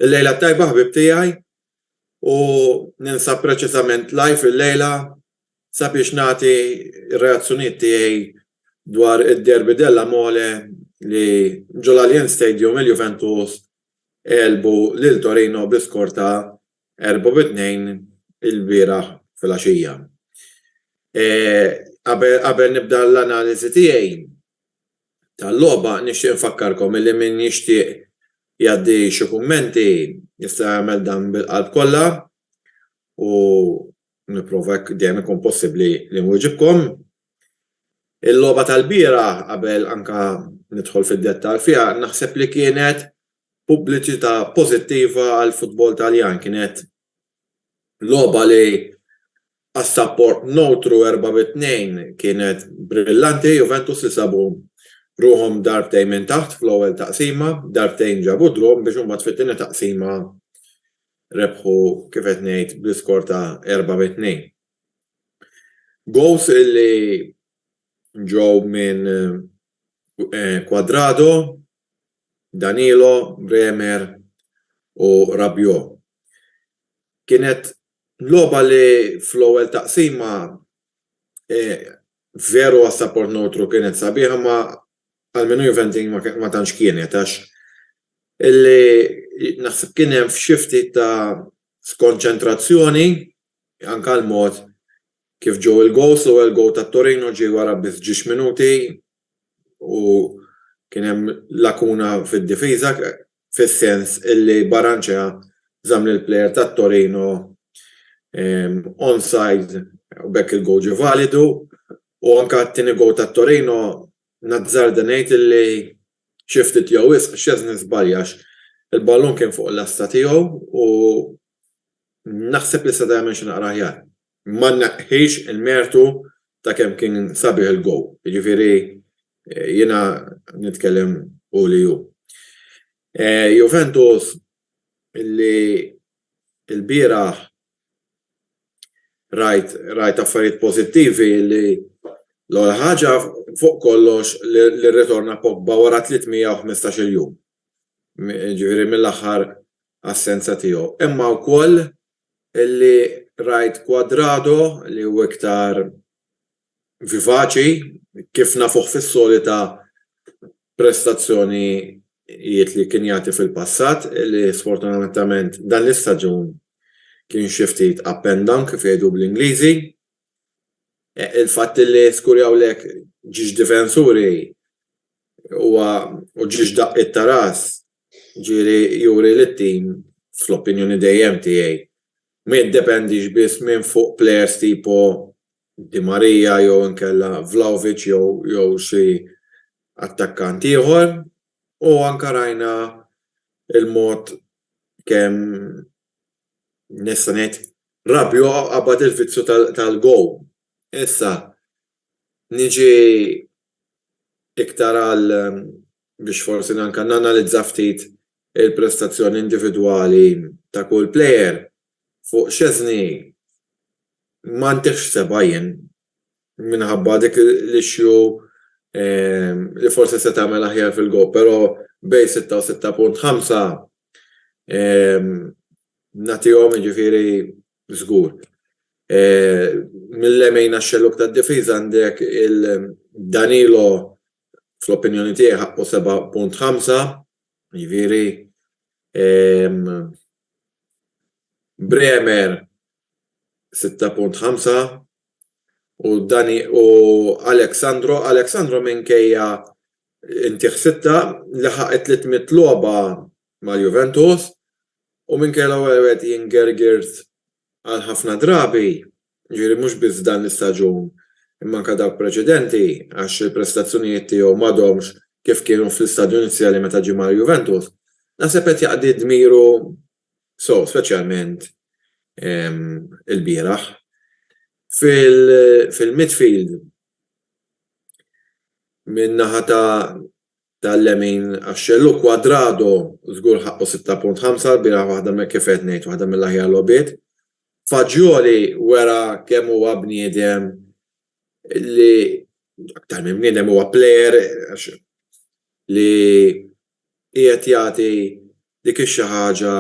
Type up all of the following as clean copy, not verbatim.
Il-lejla t-tajba ħbieb tiegħi u ninsab preċiżament live illejla sabiex nagħti r-reazzjonijiet tiegħi dwar id-Derby della Mole li ġol-Allianz Stadium il-Juventus għelbu lil Torino bl-iskor ta' 4-2 ilbieraħ filgħaxija. Qabel nibda l-analiżi tiegħi tal-logħba nixtieq infakkarkom illi min jixtieq jgħaddi xi kummenti jista' jagħmel dan bil-qalb kollha u nipprova jekk dejjem ikun possibbli li nwieġibkom. Il-logħba tal-bieraħ qabel anke nidħol fid-dettall fiha naħseb li kienet pubbliċità pożittiva għall-futbol Taljan, kienet logħba li għas-sapport newtru 4-2 kienet brillanti, Juventus li sabu ruħhom darbtejn minn taħt fl-ewwel taqsima, darbtejn ġabu draw biex imbagħad fit-tieni taqsima rebħu kif qed ngħid bl-iskor ta' 4-2. Goals illi ġew minn Cuadrado, Danilo, Bremer u Rabiot. Kienet logħba li fl-ewwel taqsima veru għas-sapport neutru kienet sabiħa ma għal min hu Juventin ma tantx kienet għax illi naħseb kien hemm f'xi ftit ta' skonċentrazzjoni anke l-mod kif ġew il-goals, l-ewwel goal ta' Torino ġie wara biss ġiex minuti u kien hemm lakuna fid-difiża fis-sens illi Barranchea żamm lill-plejer ta' Torino onside u b'hekk il-goal ġie validu u anke t-tieni goal ta' Torino nazzarda ngħid illi xi ftit jew wisq Szczesny żbalja għax il-ballun kien fuq il-lasta tiegħu u naħseb li seta' jagħmel xi naqra aħjar. Ma nneħħix il-mertu ta' kemm kien sabiħ il-goal. Jiġifieri jiena nitkellem hu li hu. Juventus li lbieraħ rajt rajt affarijiet pożittivi li l-ewwel ħaġa fuq kollox li rritorna Pogba wara 315-il jum. Jiġifieri mill-aħħar assenza tiegħu. Imma wkoll Illi rajt Cuadrado li hu iktar vivaċi, kif nafuh fis-solita prestazzjonijiet li kien jagħti fil-passat, li sfortunatament dan l-istaġun kien xi ftit up and down kif jgħidu bl-Ingliżi. Il-fatt li skurjawlek ġiex difensuri huwa u ġiex daqqiet ta' ras Ġieli juri li t-tim, fl-opinjoni dejjem tiegħi, ma jiddependix biss minn fuq plejers tipo Di Maria jew inkella Vlahovic jew jew xi attakkant ieħor u anke rajna l-mod kemm nista' ngħid Rabiot qabad il-vizzju tal-goal. Issa niġi iktar għal biex forsi anke nanalizza ftit il-prestazzjoni individwali ta' kull plejer. Fuq Szczesny ma ntihx seba' jien minħabba dik l-issue li forsi se tagħmel aħjar fil-goal, però bejn 6 u 6.5 nagħtihom jiġifieri żgur. Mill-lemin għax-xellug tad-difiża għandek il-Danilo fl-opinjoni tiegħi ħaqqu 7.5, jiġifieri Bremer 6.5 u Dani u Alexandro, Alexandro minkejja intih 6 laħaq it-300 logħba mal-Juventus u minkejja l-ewwel wieħed jingergirt għal ħafna drabi, jiġifieri mhux biss f'dan l-istaġun imma anke dawk preċedenti għax il-prestazzjonijiet tiegħu m'għadhomx kif kienu fl-istadju inizjali meta ġie mal-Juventus, naħseb qed jaqdi dmiru sew speċjalment ilbieraħ. Fil-midfield min-naħa ta' tal-lemin għax-xellug Cuadrado żgur ħaqqu 6.5 lbieraħ waħda kif qed ngħid waħda mill-aħjar logħbiet. Fagioli wera kemm huwa bniedem li Aktar minn bniedem huwa plejer li qiegħed jagħti dik ix-xi ħaġa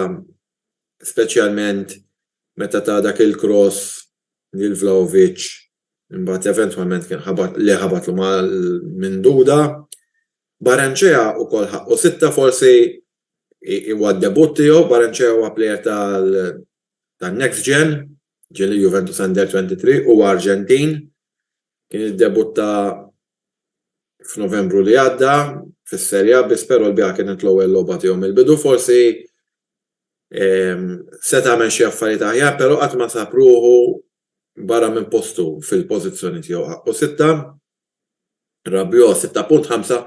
speċjalment meta ta dak il-cross lil Vlahovic imbagħad eventwalment kien ħabat li ħabatlu mal-minduda. Barrenchea ukoll ħaqqu sitta forsi huwa d-debutt tiegħu, Barrenchea huwa plejer tal tan-Next Gen, ġie lil Juventus Under 23, huwa Arġentin, kien iddebutta f'Novembru li għadda fis-Serie A biss però l-biegħa kienet l-ewwel logħba tiegħu mill-bidu forsi seta' għamel xi affarijiet aħjar però qatt ma sab ruħu barra minn postu fil-pożizzjoni tiegħu ħaqqu sitta, Rabiot 6.5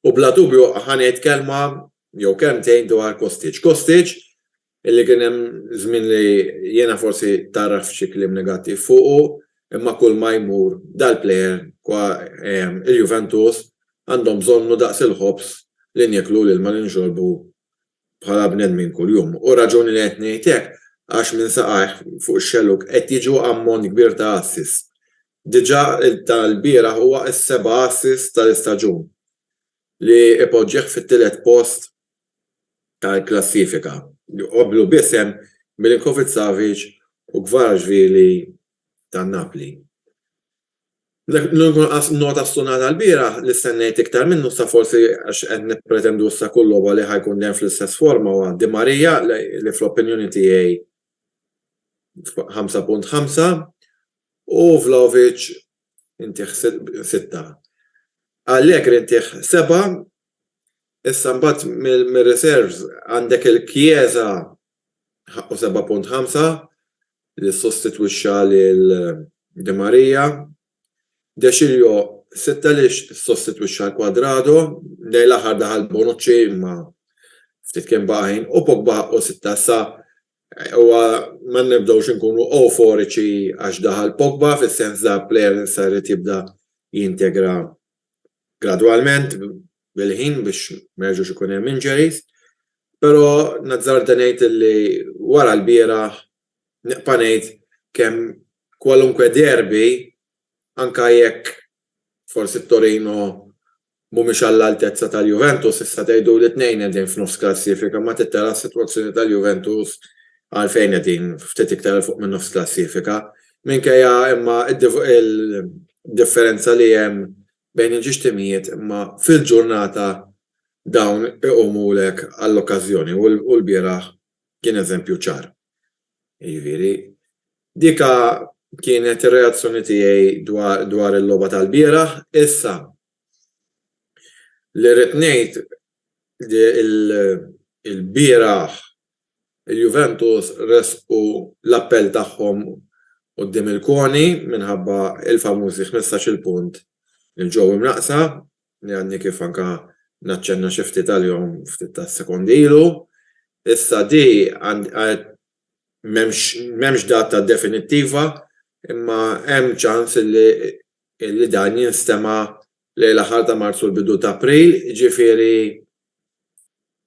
u bla dubju ħa ngħid kelma jew kelmtejn dwar Kostic. Kostic illi kien hemm żmien li jiena forsi tarraft xi kliem negattiv fuqu, imma kull ma jmur dal-plejer il-Juventus għandhom bżonnu daqs il-ħobż li nieklu u l-ilma li nxorbu bħala bnedmin kuljum. U raġuni li qed ngħid hekk għax minn saqajh fuq ix-xellug qed jiġu ammont kbir ta' assists. Diġà tal-bieraħ huwa s-seba' assist tal-istaġun li ipoġġih fit-tielet post tal-klassifika. Qablu biss hemm Milinkovic-Savic u Kvaratskhelia ta' Napli. L-unika nota stunata lbieraħ li stennejt iktar minnu sa forsi għax qed nippretendu issa kull logħba li ħa jkun dejjem fl-istess forma huwa Di Maria li fl-opinjoni tiegħi 5.5 u Vlahovic intih sitta. Allegri ntih seba'. Issa mbagħad mir-reserves għandek il-Chiesa ħaqqu 7.5 li ssostitwixxa lil Di Maria. De Sciglio sitta li ssostitwixxa l Cuadrado. Lejn l-aħħar daħal Bonucci imma ftit kien baqa' ħin u Pogba ħaqqu sitta. Issa huwa ma nibdewx inkunu ewforiċi għax daħal Pogba fis-sens da plejer issa jrid jibda jintegra gradwalment bil-ħin biex ma jerġgħux ikun hemm injuries. Però nazzarda ngħid li wara l-bieraħ nibqa' ngħid kemm kwalunkwe derby anke jekk forsi t-Torino mhumiex għall-altezza tal-Juventus, issa tgħidu li tnejn qegħdin f'nofs klassifika, ma trid tara s-sitwazzjoni tal-Juventus għalfejn qegħdin ftit iktar 'il fuq minn nofs klassifika. Minkejja imma d-differenza li hemm bejn il-ġiex timijiet imma fil-ġurnata dawn iqumulek għall-okkażjoni u l-bieraħ kien eżempju ċar. Jiġifieri, dika kienet ir-reazzjoni tiegħi dwar dwar il-logħba tal-bieraħ. Issa, li rrid ngħid li l-bieraħ il-Juventus ressqu l-appell tagħhom quddiem il-CONI minħabba l-famużi 15-il punt li ġew imnaqqsa, li għadni kif anke naċċenna xi ftit għalihom ftit tas-sekondi ilu. Issa di m'hemmx data definittiva imma hemm ċans li dan jinstema' lejn l-aħħar ta' Marzu l-bidu ta' April, jiġifieri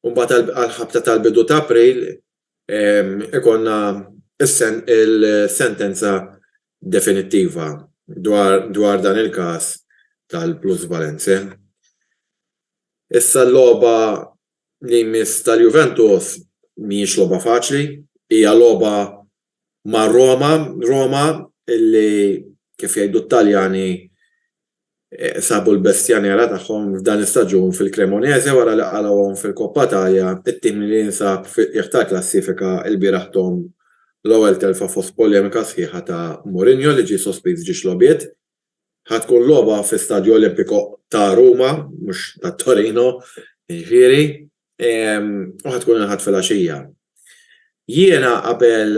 U mbagħad għall-ħabta tal-bidu ta' April ikollna il-sentenza definittiva dwar dan il-każ tal-plusvalenze. Issa l-logħba li jmiss tal-Juventus mhijiex logħba faċli, hija logħba ma' Roma, Roma illi kif jgħidu t-Taljani sabu l-bestja nera tagħhom f'dan l-istaġun fil-Cremonese wara li qalgħuhom fil-Coppa Italia, it-tim li jinsab fil-qiegħ tal-klassifika lbieraħ thom l-ewwel telfa fost polemika sħiħa ta' Mourinho li ġie sospiż ġiex logħbiet. Ħa tkun logħba fi Stadio Olimpico ta' Ruma, mhux ta' Torino, jiġifieri, u ħa tkun il-Ħadd filgħaxija. Jiena qabel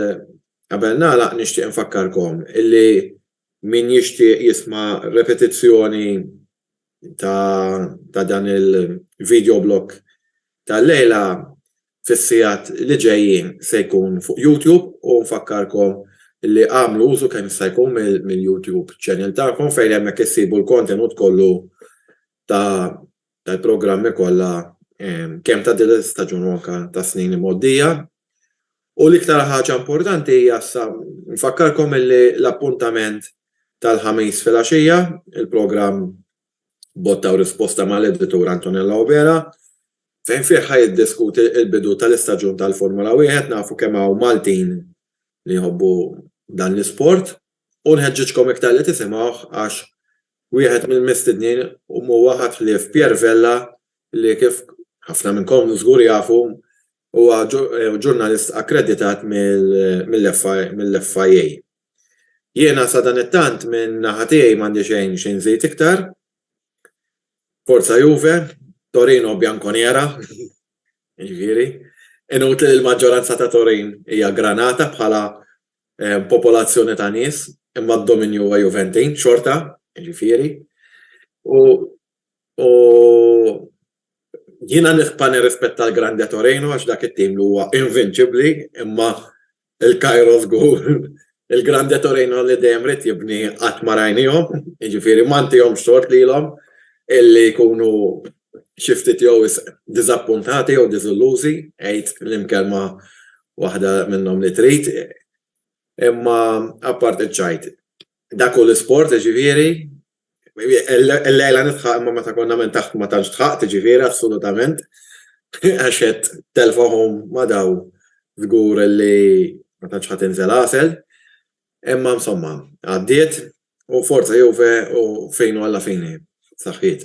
qabel nagħlaq nixtieq infakkarkom illi Min jixtieq jisma' repetizzjoni ta' ta' dan il-video blog tal-lejla fis-sigħat li ġejjin se jkun fuq YouTube u nfakkarkom li agħmlu użu kemm jista' jkun mill-YouTube channel tagħkom fejn hemmhekk issibu l-kontenut kollu ta' tal-programmi kollha kemm ta' din l-istaġun u anke ta' snin imgħoddija. U l-iktar ħaġa importanti hija issa nfakkarkom illi l-appuntament tal-Ħamis filgħaxija, il-programm. Botta u Risposta mal-editur Antonello Obera, fejn fih ħa jiddiskuti l-bidu tal-istaġun tal-Formula Wieħed, nafu kemm hawn Maltin li jħobbu dan l-isport u nħeġġiġkom iktar li tisimgħuh għax wieħed mill-mistednin m'huwa ħadd ħlief Pierre Vella li kif ħafna minnkom żgur jafu huwa ġurnalist akkreditat mill-FIA. Jiena sadanittant minn naħa tiegħi m'għandi xejn xi nżid iktar. Forza Juve, Torino Bianconera, jiġifieri, inutli li l-maġġoranza ta' Turin hija Granata bħala popolazzjoni ta' nies, imma d-dominju huwa Juventin xorta, jiġifieri. U u jiena nibqa' nirrispetta l-Grande Torino għax dak it-tim li huwa invinċibbli, imma Il-Cairo żgur, il-Grande Torino li dejjem ried jibni qatt ma rajnihom, jiġifieri ma ntihomx tort lilhom illi jkunu xi ftit jew wisq diżappuntati jew diżillużi, għid liem kelma waħda minnhom li trid. Imma apparti ċ-ċajt, dak hu l-isport jiġifieri, Illejla nidħaq imma meta konna minn taħt ma tantx dħaqt, jiġifieri assolutament, għax għedt telfa home ma' daw żgur li ma tantx ħa tinżel għasel. Imma insomma, għaddiet u forza Juve u finu alla fini. Saħħiet.